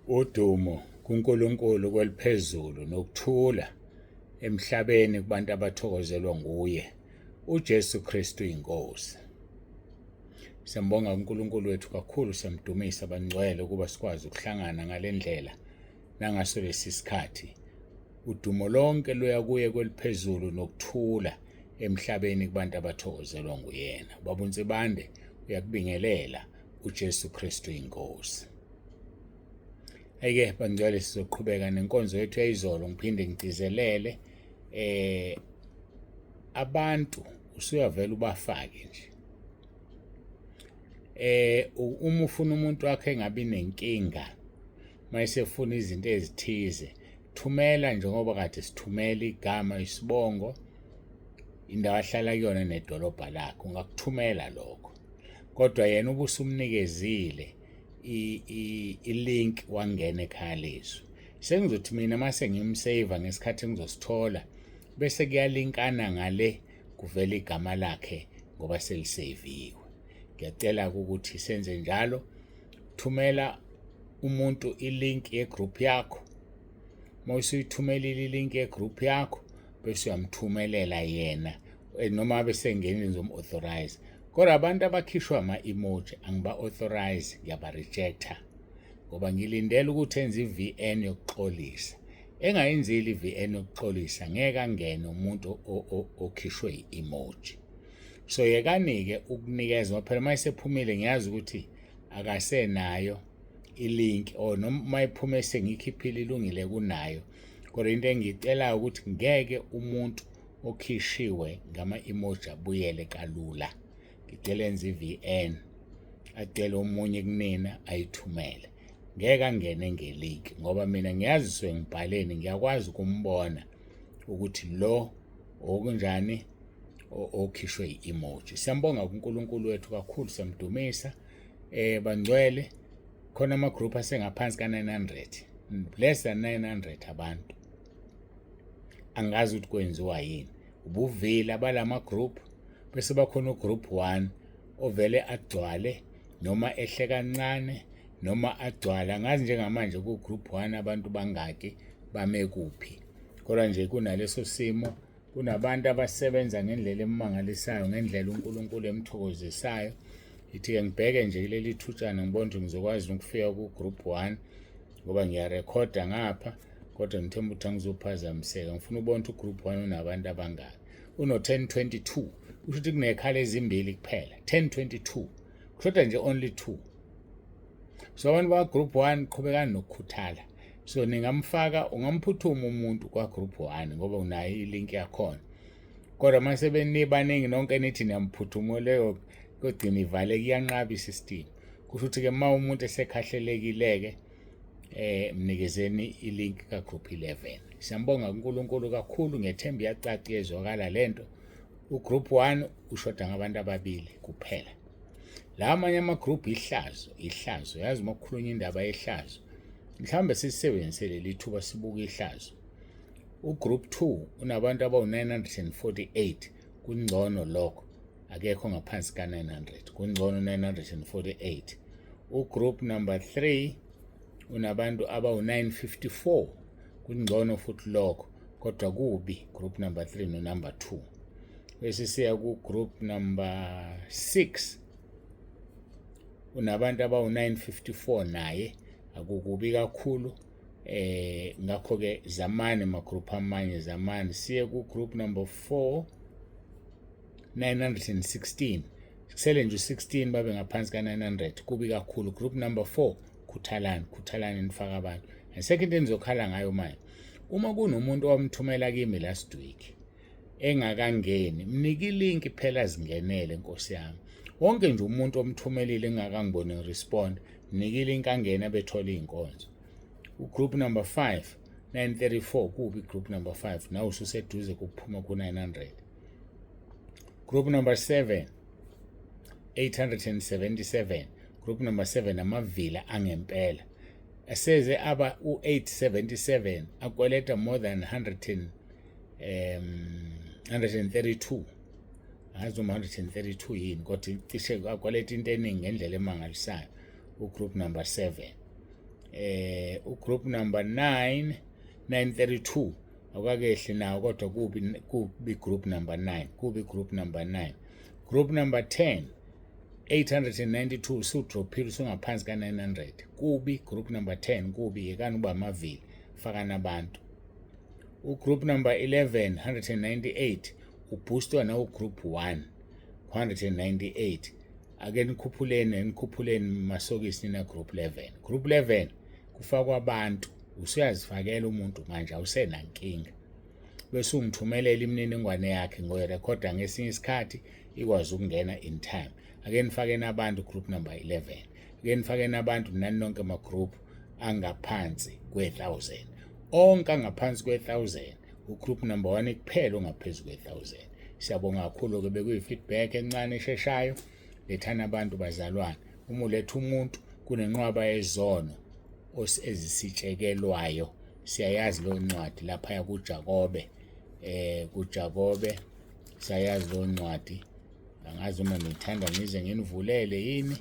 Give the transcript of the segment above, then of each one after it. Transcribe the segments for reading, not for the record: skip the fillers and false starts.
Udumo kuNkulunkulu kweliphezulu nokuthula emhlabeni kubantu abathokozelwa nguye uJesu Kristu inkosi. Siyambonga uNkulunkulu wethu kakhulu, siyamdumisa bangcwele ukuba sikwazi ukuhlangana ngalendlela nangaso lesi sikhathi. Udumo lonke luya kuye kweliphezulu nokuthula emhlabeni kubantu abathokozelwa nguyena. Baba uNsibande uyakubingelela uJesu Kristu inkosi. Ayike bangcwele, sizoqhubeka nenkonzo yethu yayizolo. Ngiphinde ngigcizelele abantu usuyavela ubafake nje. Uma ufuna umuntu wakhe engabi nenkinga mayesefuna izinto ezithize, thumela njengoba kade sithumela igama, isibongo, indawo ahlala kuyona nedolobha lakhe, ungakuthumela lokho. Kodwa yena ubusumnikezile i-link wangena ekhaya lezwi. Sengizothi mina mase ngimsave ngesikhathi engizosithola, bese kuyalinkana ngale kuvela igama lakhe ngoba seliseviwe. Ngiyacela ukuthi senze njalo. Thumela umuntu i-link ye-group yakho. Uma usuyithumelile i-link ye-group yakho, bese uyamthumelela yena, noma abe sengenile ngizom-authorize. Kodwa abantu abakhishwa ama-emoji angiba-authorize, ngiyaba-rejecta ngoba ngilindele ukuthi enze i-VN yokuxolisa. Engayenzile i-VN yokuxolisa, ngeke angene umuntu okhishwe i-emoji. So yekani-ke ukunikeza, ngoba phela uma esephumile ngiyazi ukuthi akasenayo i-link, or noma uma iphume sengiyikhiphile ilungile kunayo. Kodwa into engiyicelayo ukuthi ngeke umuntu okhishiwe ngama-emoji abuyele kalula. Ngicela enze i-VN, acele omunye kunina ayithumele. Ngeke angene nge-link ngoba mina ngiyazi suke ngibhaleni, ngiyakwazi ukumbona ukuthi lo okunjani okhishwe i-emoji. Siyambonga uNkulunkulu wethu kakhulu, siyamdumisa. Bangcwele, khona ama group asengaphansi ka 900, less than 900 abantu. Angazi ukuthi kwenziwa yini ubuvila balama group. Bese bakhona ugroup 1 ovele agcwale noma ehle kancane noma agcwale. Angazi njengamanje ku group 1 abantu bangaki, bame kuphi, kodwa nje kunaleso simo. Kunabantu abasebenza ngendlela emangalisayo, ngendlela uNkulunkulu emthokozisayo. Ithi-ke ngibheke nje kuleli thutshana, ngibona ukuthi ngizokwazi ukufika ku-group 1 ngoba ngiyarekhoda ngapha, kodwa ngithemba ukuthi angizophazamiseka. Ngifuna ubona ukuthi ugroup 1 unabantu abangaki. Uno-1022, kusho ukuthi kuney'khala ezimbili kuphela. 1022, kushoda nje only 2. So abantu ba-group 1, qhubekani nokukhuthala. So ningamfaka, ungamphuthuma umuntu kwa-group 1 ngoba unayo i-link yakhona. Kodwa uma sebenibaningi nonke nithi niyamphuthuma, leyo kogcina ivale, kuyanqaba i-system. Kusho ukuthi-ke uma umuntu esekhahlelekile-ke, mnikezeni i-link ka-group 11. Siyambonga uNkulunkulu kakhulu, ngethemba iyacaca, iyezwakala lento. Ugroup 1 ushoda ngabantu ababili kuphela. La amanye ama-group, ihlazo, ihlazo. Yazi, uma kukhulunywa indaba yehlazo, mhlawumbe sisebenzise leli thuba sibuke ihlazo. Ugroup 2 unabantu abawu-948. Kungcono lokho, akekho ngaphansi ka-900, kungcono 948. Ugroup number 3 unabantu abawu-954, kungcono futhi lokho, kodwa kubi group number 3 no number 2. Bese siya ku group number 6, unabantu abawu-954 naye, akukubi kakhulu. Ngakho ke zamani ma group amanye, zamani. Siye ku group number 4, 916, kusele nje u-16 babe ngaphansi ka-900. Kubi kakhulu group number 4. Khuthalani, khuthalani, nifaka abantu. And second, enizokhala ngayo manje, uma kunomuntu owamthumela kimi last week engakangeni, mnike ilink phela zingenele, nkosi yami. Wonke nje umuntu omthumelile engakangiboni ngirespond, mnike ilink angene abethola iy'nkonzo. Ugroup number 5, 934, kubi group number 5, nawe ususeduze kuphuma ku-900. Group number 7, 877. Group number 7 amavila angempela aseze aba u-877, akweleta more than 100 and, 132. Angazi noma 132 yini, kodwa cishe akweleta into eningi ngendlela emangalisayo ugroup number 7. Ugroup number 9 932 awukakehli nawo, kodwa kubi group number 9, kubi group number 9. Group number 10 892 usudrophile, usungaphansi ka-900. Kubi group number 10, kubi, yekani uba amavili, fakani abantu. Ugroup number 11 198 ubhoostwa nawu group 1 198. Ake nikhuphuleni, nikhuphuleni masokisi nina group 11. Group 11 kufakwa abantu, usuyazifakela umuntu manje, awusenankinga, bese ungithumelela imininingwane yakhe, ngoyirekhoda ngesinye isikhathi ikwazi ukungena in time. Ake nifakeni abantu group number 11, ake nifakeni abantu nani nonke ma-group angaphansi kwe-1000, onke angaphansi kwe-1000. Ugroup number 1 kuphela ongaphezu kwe-1000. Siyabonga kakhulu-ke, bekuyi-feedback encane esheshayo. Lethani abantu bazalwane. Uma uletha umuntu, kunenqwaba yezono ezisitshekelwayo. Siyayazi leyo ncwadi laphaya kuJakobe, kuJakobe siyayazi leyo ncwadi. Angazi uma nithanda ngize nginivulele yini,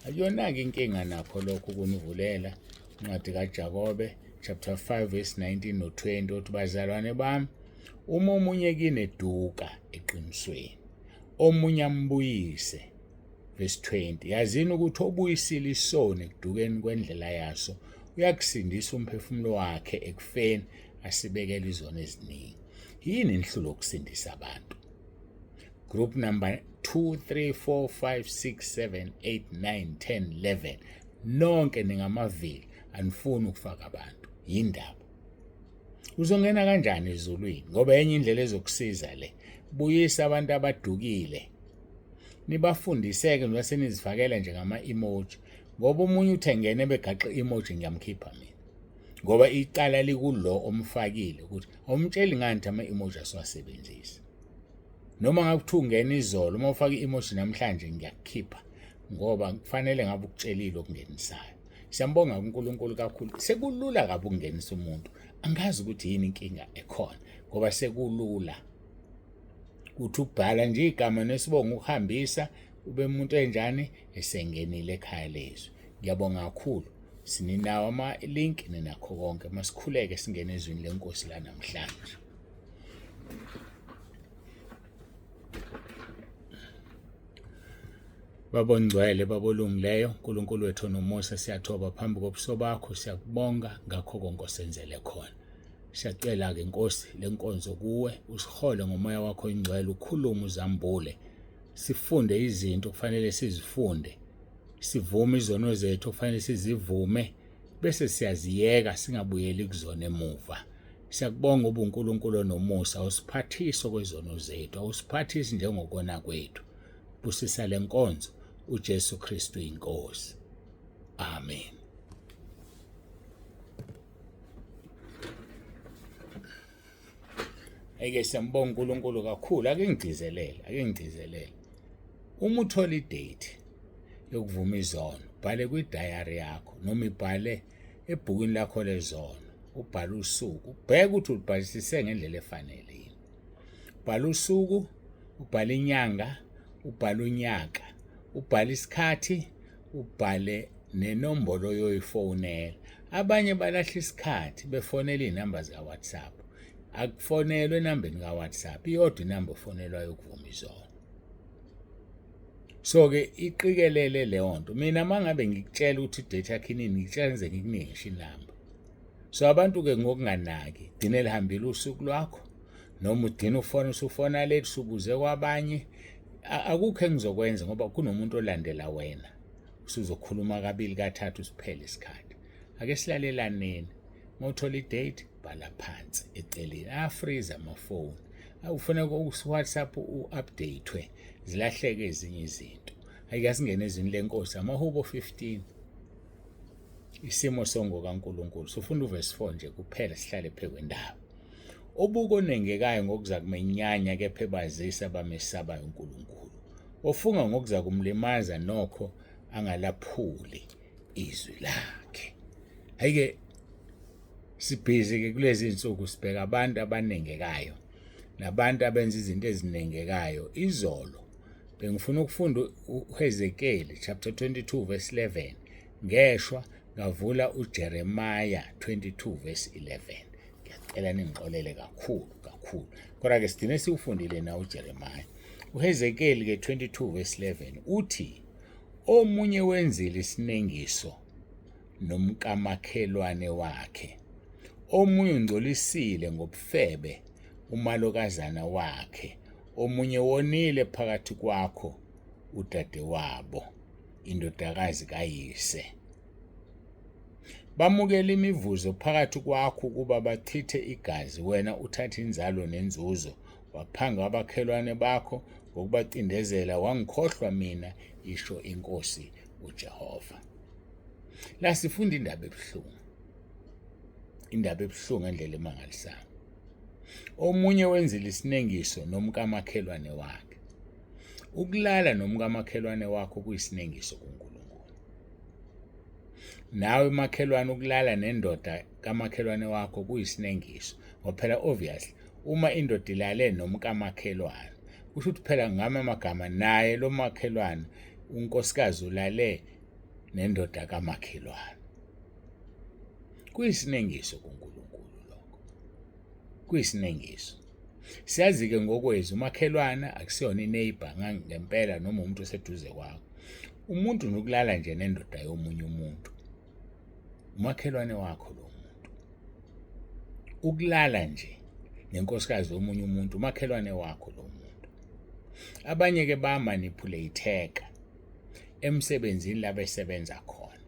akuyona-ke inkinga nakho lokho ukunivulela incwadi kaJakobe chapter 5 verse 19 no-20, othi, bazalwane bami, uma omunye kini eduka eqinisweni, omunye ambuyise. Verse 20, yazini ukuthi obuyisile isoni ekudukeni kwendlela yaso uyakusindisa umphefumulo wakhe ekufeni, asibekele izono eziningi. Yini inhlulo ukusindisa abantu? Group number 2 3 4 5 6 7 8 9 10 11, nonke ningamavili, anifuni ukufaka abantu. Yindaba uzongena kanjani ezulwini? Ngoba enye indlela ezokusiza le, buyisa abantu abadukile, nibafundiseke njengoba senizifakela nje ngama-emoji, ngoba omunye uthi engene begaxe emoji, ngiyamkhipha mina, ngoba icala likulo omfakile ukuthi awumtsheli ngani ama-emoji asiwasebenzisi. Noma ngabe kuthiwa ungena izolo, uma ufaka i-emoji namhlanje ngiyakukhipha, ngoba kufanele ngabe ukutshelile okungenisayo. Siyambonga uNkulunkulu kakhulu, sekulula kabi ukungenisa umuntu. Angazi ukuthi yini inkinga ekhona, ngoba sekulula uthi ubhala nje igama nesibongo ukuhambisa ube umuntu enjani esengenile ekhaya lezwi. Ngiyabonga kakhulu, sininawo ama-link, ninakho konke. Masikhuleke singene ezwini lenkosi la namhlanje. Baba ongcwele, Baba olungileyo, uNkulunkulu wethu onomusa, siyathoba phambi kobuso bakho, siyakubonga ngakho konke osenzele khona. Siyacela-ke Nkosi lenkonzo kuwe, usihole ngomoya wakho oyingcwele, ukhulume, uzambule, sifunde izinto okufanele sizifunde, sivume izono zethu okufanele sizivume, bese siyaziyeka singabuyeli kuzona emuva. Siyakubonga ubuNkulunkulu onomusa, awusiphathisi okwezono zethu, awusiphathisi njengokona kwethu. Busisa lenkonzo, uJesu Kristu inkosi. Amen. Eke siyambonga uNkulunkulu kakhulu. Ake ngigcizelele, ake ngigcizelele. Uma uthola idate yokuvuma izono, bhale kwi-diary yakho noma ibhale ebhukwini lakho lezono, ubhale usuku, ubheke ukuthi ulibhalisise ngendlela efanele yini. Ubhala usuku, ubhale inyanga, ubhale unyaka, ubhale isikhathi, ubhale nenombolo yoyifonela. Abanye balahla isikhathi befonela iy'namba zika-WhatsApp. Akufonelwe enambeni ka-WhatsApp, iyodwa inamba ofonelwayo ukuvuma izono. So-ke iqikelele leyo nto. Mina uma ngabe ngikutshela ukuthi idate yakho inini, ngikutshela ngize ngikunike ngisho inamba. So abantu-ke ngokunganaki, gcine lihambile usuku lwakho, noma ugcine ufona usufona late, usubuze kwabanye. Akukho engizokwenza ngoba kunomuntu olandela wena, usuzokhuluma kabili kathathu siphele isikhathi. Ake silalelaneni. Uma uthola idate, bhala phansi eceleni. Ayafreeze amafoni, akufuneka u-WhatsApp u-update-we, zilahleke ezinye izinto. Ayike singene ezwini lenkosi, amahubo 15, isimo songo kaNkulunkulu. Sifunda uverse 4 nje kuphela, sihlale phe kwendaba. Obuka onengekayo ngokuza kumenyanya, kepha ebazisa abamesabayo uNkulunkulu. Ofunga ngokuza kumlimaza, nokho angalaphuli izwi lakhe. Ayike sibhizi ke kulezi insuku, sibheka abantu abanengekayo nabantu abenza izinto ezinengekayo. Izolo bengifuna ukufunda uHezekeli chapter 22 verse 11, ngeshwa Ngavula uJeremiah 22 verse 11. Ngiyacela ningixolele kakhulu kakhulu. Kodwa ke sigcine siwufundile na uJeremiah. UHezekiel ke 22 verse 11 uthi omunye wenzile isinengiso nomkamakhelwane wakhe. Omunye ungcolisile ngobufebe umalokazana wakhe. Omunye wonile phakathi kwakho udadewabo, indodakazi kayise. Bamukela imivuzo phakathi kwakho ukuba bachithe igazi, wena uthathe inzalo nenzuzo, waphanga abakhelwane bakho ngokubacindezela, wangikhohlwa mina, isho iNkosi uJehova. La sifunda indaba ebuhlungu, indaba ebuhlungu ngendlela emangalisayo. Omunye wenzile isinengiso nomkamakhelwane wakhe. Ukulala nomkamakhelwane wakho kuyisinengiso kuNkulunkulu. Nawe makhelwane ukulala nendoda kamakhelwane wakho kuyisinengiso ngoba phela obviously uma indoda ilale nomkamakhelwane kusho ukuthi phela ngama amagama naye lo makhelwane unkosikazi ulale nendoda kamakhelwane. Kuyisinengiso kuNkulunkulu lokho. Kuyisinengiso. Siyazi-ke ngokwezi umakhelwana akusiyona ineighbor ngempela noma umuntu oseduze kwakho. Umuntu nokulala nje nendoda yomunye umuntu. Umakhelwane wakho lo muntu. Ukulala nje nenkosikazi yomunye umuntu umakhelwane wakho lo muntu. Abanye-ke bamanipulate-eka emsebenzini la besebenza khona.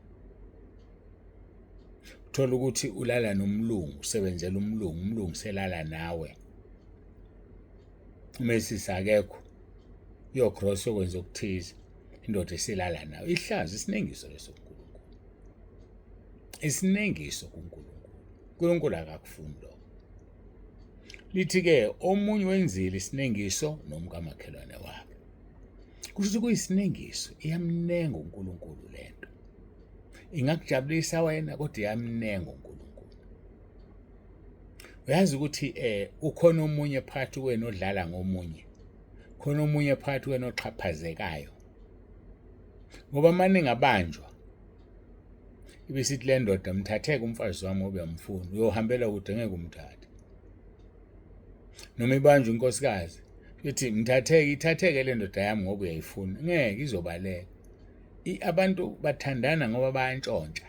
Uthola ukuthi ulala nomlungu, usebenzela umlungu, umlungu selala nawe. Umesisi akekho, uyogrosa uyokwenza okuthize, indoda isilala nawe. Ihlazo, isinengiso leso kuNkulunkulu. Isinengiso kuNkulunkulu. uNkulunkulu akakufuni lokho. Lithi-ke omunye wenzile isinengiso nomkamakhelwane wakhe. Kusho ukuthi kuyisinengiso, iyamnenga uNkulunkulu lento. Ingakujabulisa wena kodwa iyamnenga uNkulunkulu. Uyazi ukuthi ukhona omunye phakathi kwenu odlala ngomunye. Khona omunye phakathi kwenu oxhaphazekayo. Ngoba maningabanjwa ibisithi le ndoda mthatheke umfazi wami ngoba uyamfuna, uyohambela kude ngeke umthathe. Noma ibanjwe inkosikazi ithi mthatheke, ithatheke le ndoda yami ngoba uyayifuna, ngeke izobaleka. Abantu bathandana ngoba bayantshontsha.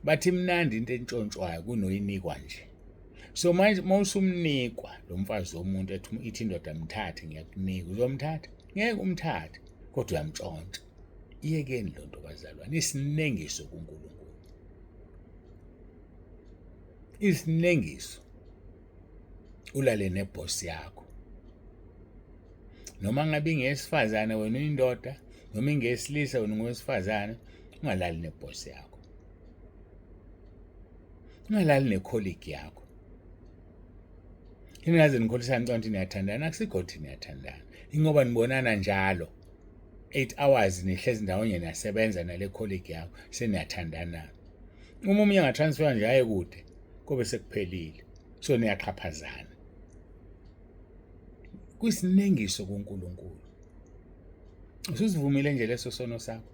Bathi imnandi into entshontshwayo kunoyinikwa nje. So manje mawusumnikwa lo mfazi womuntu ethi ithi indoda mthathe ngiyakunika, uzomthatha? Ngeke umthathe, kodwa uyamntshontsha. Iyekeni lo nto bazalwane, isinengiso kuNkulunkulu. Isinengiso ulale neboss yakho. Noma ngabe ingeyesifazane wena uyindoda, noma ingeyesilisa wena ungowesifazane, ungalali neboss yakho. Ungalali necolleague yakho. Ningaze nikholisane ngicabanga ukuthi niyathandana, akusikho ukuthi niyathandana. Ingoba nibonana njalo. 8 hours nihlezi ndawonye niyasebenza nale colleague yakho seniyathandana. Uma omunye angatransfer nje aye kude kobe sekuphelile. So niyaxhaphazana. Kuyisinengiso kuNkulunkulu. Usuzivumile nje leso sono sakho.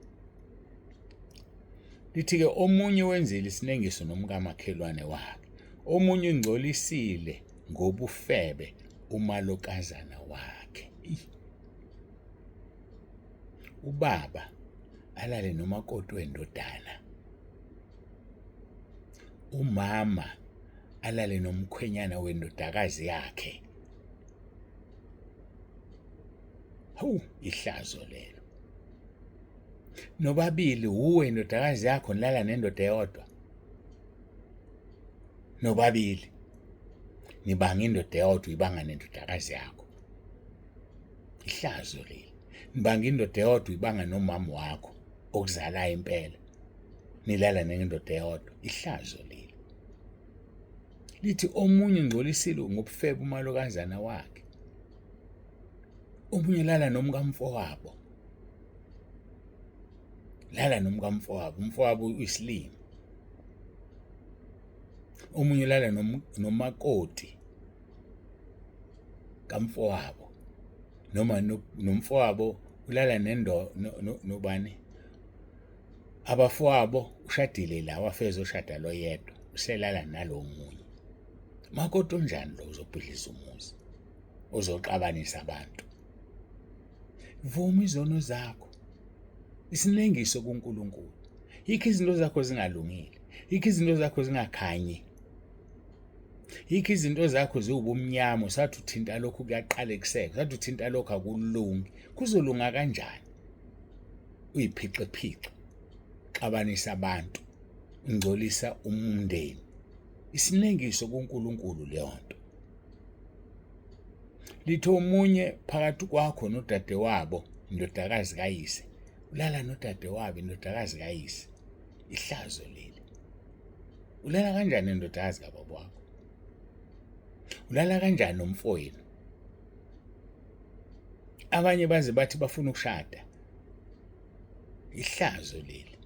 Lithi-ke omunye wenzile isinengiso nomkamakhelwane wakhe, omunye ungcolisile ngobufebe umalokazana wakhe. Ubaba alale nomakoti wendodana, umama alale nomkhwenyana wendodakazi yakhe. Hawu, ihlazo lelo. Nobabili uwe indodakazi yakho nilala nendoda eyodwa. Nobabili nibanga indoda eyodwa ibanga nendodakazi yakho. Ihlazo leli. Nibanga indoda eyodwa ibanga nomama wakho okuzalayo impela. Nilala nendoda eyodwa. Ihlazo leli. Lithi omunye ungcolisile ngobufebe umalokazana wakhe. Omunye lala nomkamfowabo. Lala nomkamfowabo, umfowabo uyisilima. Omunye ulala nomakoti kamfowabo noma nomfowabo ulala nendo nobani? Abafowabo ushadile la wafeza ushada lo yedwa uselala nalo munye. Makoti onjani lo uzobhidliza umuzi? Ozoxabanisa abantu. Vuma izono zakho. Isinengiso kuNkulunkulu. Yikho izinto zakho zingalungile. Yikho izinto zakho zingakhanyi. Yikho izinto zakho ziwubumnyama usathi uthinta lokhu kuyaqalekiseka, usathi uthinta lokhu akulungi. Kuzolunga kanjani? Uyiphixiphixi, xabanisa abantu, ungcolisa umndeni. Isinengiso kuNkulunkulu leyo nto. Litho omunye phakathi kwakho nodadewabo, indodakazi kayise, ulala nodadewabo, indodakazi kayise. Ihlazo leli. Ulala kanjani nendodakazi kababa wakho? Ulala kanjani nomfowenu? Abanye baze bathi bafuna ukushada. Ihlazo leli.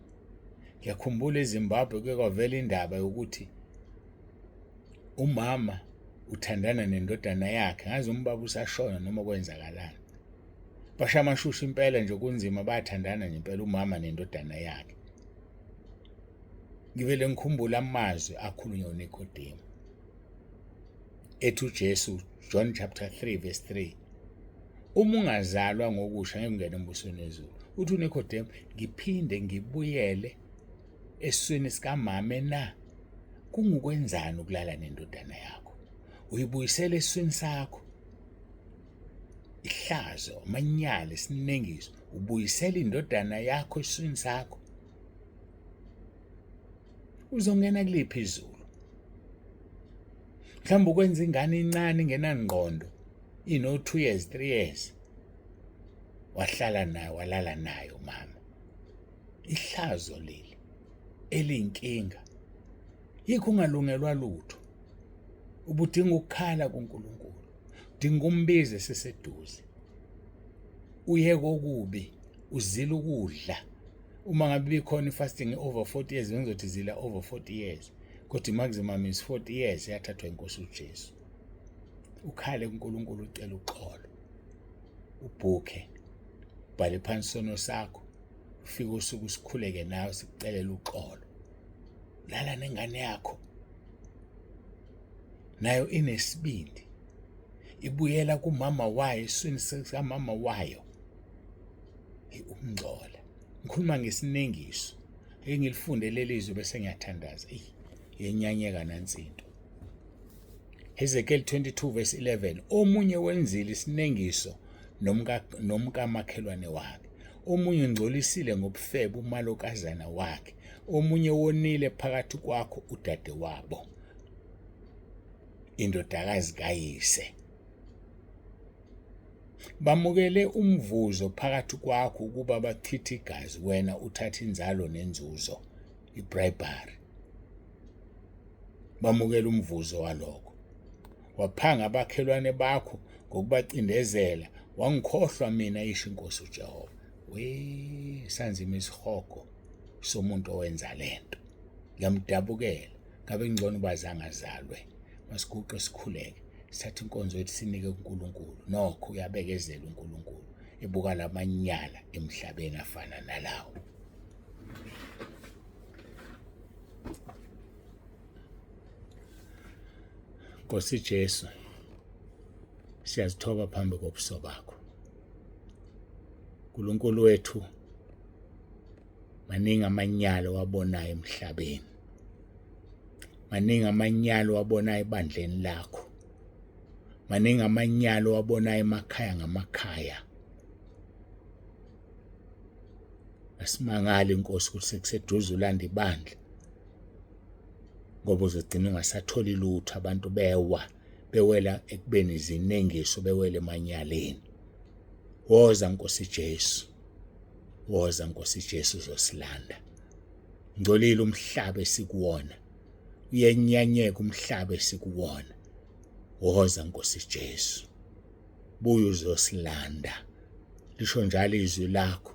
Ngiyakhumbula eZimbabwe kuke kwavela indaba yokuthi umama uthandana nendodana yakhe ngaze umbaba usashona noma kwenzakalani. Basha amashushu impela nje kunzima bayathandana nje impela umama nendodana yakhe. Ngivele ngikhumbule amazwi akhulunywa uNikodemu. Ethi uJesu John chapter 3 verse 3 uma ungazalwa ngokusha ngeke ungene embusweni wezulu. Uthi uNikodemu ngiphinde ngibuyele esiswini sikamame na? Kungukwenzani ukulala nendodana yakho? Uyibuyisela esiswini sakho. Ihlazo, amanyala, isinengiso, ubuyisela indodana yakho esiswini sakho. Uzongena kuliphi izulu? Mhlawumbe ukwenza ingane incane ingenangqondo ino-2 years 3 years wahlala nayo walala nayo mama. Ihlazo leli eliyinkinga. Yikho ungalungelwa lutho. Ubudinga ukukhala kuNkulunkulu. Udinga umbize seseduze. Uyeke okubi, uzila ukudla. Uma ngabe ibikhona i-fasting over 40 years bengizothi zila over 40 years. Kodwa i-maximum is 40 years yathathwa inkosi uJesu. Ukhale kuNkulunkulu ucela uxolo. Ubhukhe. Ubhale phansi sono sakho. Ufike usuku sikhuleke nawe sikucelela uxolo. Lala nengane yakho. Nayo inesibindi. Ibuyela kumama wayo esiswini sikamama wayo. Ukungcola. Ngikhuluma ngesinengiso. Ake ngilifunde leli zwi bese ngiyathandaza. Eyi, yenyanyeka nansi into. Hezekiel 22 verse 11 omunye wenzile isinengiso nomka nomkamakhelwane wakhe omunye ungcolisile ngobufebe umalokazana wakhe omunye wonile phakathi kwakho udade wabo indodakazi kayise Bamukele umvuzo phakathi kwakho ukuba bachithe igazi wena uthathe inzalo nenzuzo, i-bribery. Bamukele umvuzo walokho. Waphanga abakhelwane bakho ngokubacindezela, wangikhohlwa mina, isho iNkosi uJehova. We sanzima isihogo somuntu owenza lento. Ngiyamdabukela, ngabe ngcono uba zangazalwe. Masiguqe sikhuleke. Sithatha inkonzo yethu sinike kuNkulunkulu. Nokho uyabekezela uNkulunkulu ebuka lamanyala emhlabeni afana nalawo. Nkosi Jesu, siyazithoba phambi kobuso bakho. uNkulunkulu wethu, maningi amanyala owabonayo emhlabeni. Maningi amanyala owabonayo ebandleni lakho. Maningi amanyala owabonayo emakhaya ngamakhaya. Asimangali inkosi ukuthi sekuseduze ulanda ibandla ngoba uzogcina ungasatholi lutho abantu bewa bewela ekubeni izinengiso bewele emanyaleni. Woza Nkosi Jesu. Woza Nkosi Jesu uzosilanda. Ngcolile umhlaba esikuwona. Uyenyanyeka umhlaba esikuwona. Woza Nkosi Jesu. Buya uzosilanda. Lisho njalo izwi lakho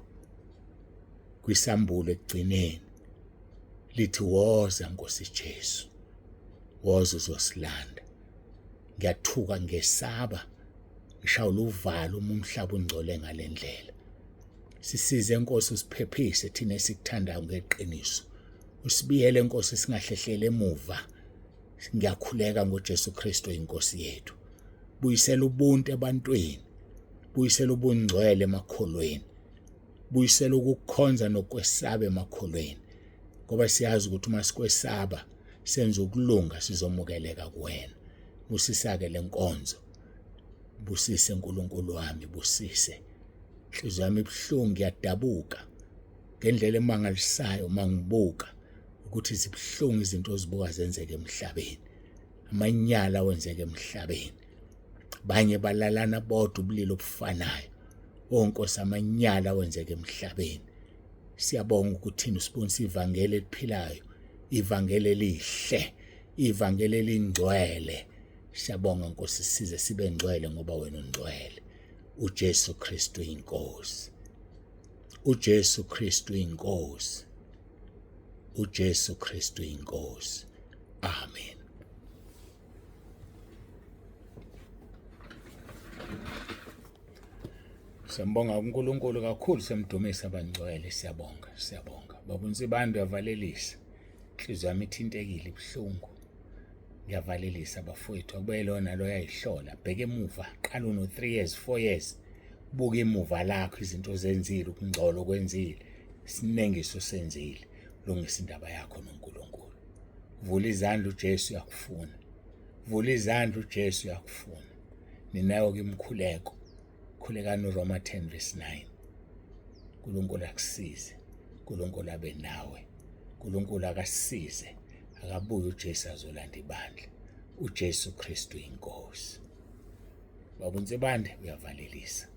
kwisambulo ekugcineni. Lithi woza Nkosi Jesu. Woza uzosilanda. Ngiyathuka ngesaba ngishawula uvalo uma umhlaba ungcole ngalendlela. Sisize Nkosi, usiphephise thina esikuthandayo ngeqiniso. Usibiyele Nkosi, singahlehlele emuva. Ngiyakhuleka ngoJesu Kristu inkosi yethu. Buyisela ubuntu ebantwini. Buyisela ubungcwele emakholweni. Buyisela ukukhonza nokwesaba emakholweni. Ngoba siyazi ukuthi uma sikwesaba senza ukulunga sizomukeleka kuwena. Busisa-ke le nkonzo. Busise uNkulunkulu wami, busise. Inhliziyo yami ibuhlungu, ngiyadabuka ngendlela emangalisayo uma ngibuka ukuthi zibuhlungu izinto ozibuka zenzeka emhlabeni, amanyala awenzeka emhlabeni. Banye balalana bodwa ubulili obufanayo. O Nkosi, amanyala awenzeka emhlabeni. Siyabonga ukuthi thina usibonisa ivangeli eliphilayo, ivangeli elihle, ivangeli elingcwele. Siyabonga Nkosi, size sibe ngcwele ngoba wena ungcwele. uJesu Kristu inkosi. uJesu Kristu inkosi. uJesu Kristu inkosi. Amen. Siyambonga uNkulunkulu kakhulu, semdumisa abangcwele. Siyabonga, siyabonga. Baba uNsibande uyavalelisa. Inhliziyo yami ithintekile, ibuhlungu. Ngiyavalelisa bafowethu, akube lona lo yayihlola. Bheka emuva, qala uno 3 years, 4 years. Buka emuva lakho izinto ozenzile, ukungcola okwenzile, isinengiso osenzile. Lungisa indaba yakho noNkulunkulu. Vula izandla, uJesu uyakufuna. Vula izandla, uJesu uyakufuna. Ninayo ke imikhuleko. Khulekani uRoma 10 verse 9. uNkulunkulu akusize. uNkulunkulu abe nawe. uNkulunkulu akasize. Akabuye uJesu azolanda ibandla. uJesu Kristu inkosi. Baba uNsibande uyavalelisa.